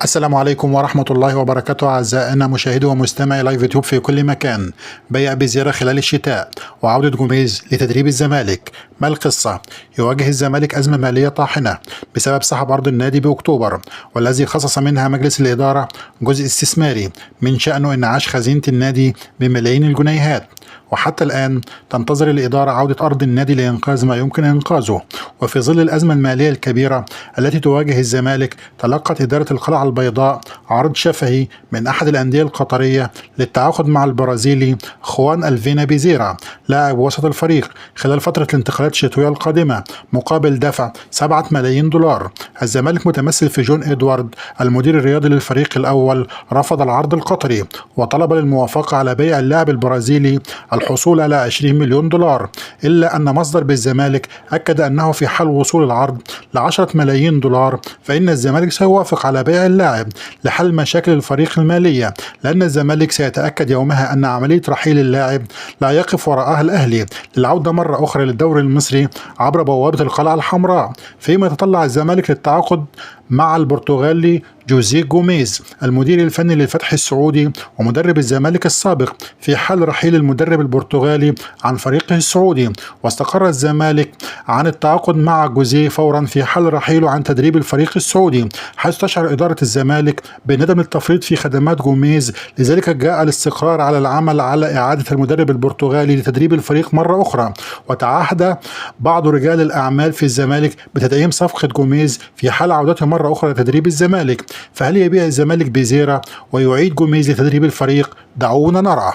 السلام عليكم ورحمة الله وبركاته أعزائنا مشاهدي ومستمعي لايف يوتيوب في كل مكان. بيع بزيارة خلال الشتاء وعودة جوميز لتدريب الزمالك. ما القصة؟ يواجه الزمالك أزمة مالية طاحنة بسبب سحب أرض النادي بأكتوبر، والذي خصص منها مجلس الإدارة جزء استثماري من شأنه إنعاش خزينة النادي بملايين الجنيهات. وحتى الآن تنتظر الإدارة عودة أرض النادي لإنقاذ ما يمكن إنقاذه. وفي ظل الأزمة المالية الكبيرة التي تواجه الزمالك، تلقت إدارة القلعة البيضاء عرض شفهي من أحد الأندية القطرية للتعاقد مع البرازيلي خوان ألفينا بيزيرا لاعب وسط الفريق خلال فترة الانتقالات الشتوية القادمة مقابل دفع 7 ملايين دولار. الزمالك متمثل في جون إدوارد المدير الرياضي للفريق الأول رفض العرض القطري وطلب للموافقة على بيع اللاعب البرازيلي الحصول على 20 مليون دولار، إلا أن مصدر بالزمالك أكد أنه في حال وصول العرض ل10 ملايين دولار فإن الزمالك سيوافق على بيع اللاعب لحل مشاكل الفريق المالية، لأن الزمالك سيتأكد يومها أن عملية رحيل اللاعب لا يقف وراءها الأهلي للعودة مرة أخرى للدوري المصري عبر بوابة القلعة الحمراء. فيما يتطلع الزمالك للتعاقد مع البرتغالي جوزيه جوميز المدير الفني للفتح السعودي ومدرب الزمالك السابق في حال رحيل المدرب البرتغالي عن فريقه السعودي. واستقر الزمالك عن التعاقد مع جوزيه فورا في حال رحيله عن تدريب الفريق السعودي، حيث تشعر إدارة الزمالك بندم التفريط في خدمات جوميز. لذلك جاء الاستقرار على العمل على إعادة المدرب البرتغالي لتدريب الفريق مرة أخرى. وتعهد بعض رجال الأعمال في الزمالك بتدعيم صفقة جوميز في حال عودته مرة أخرى لتدريب الزمالك. فهل يبيع الزمالك بيزيرا ويعيد جوميز لتدريب الفريق؟ دعونا نرى.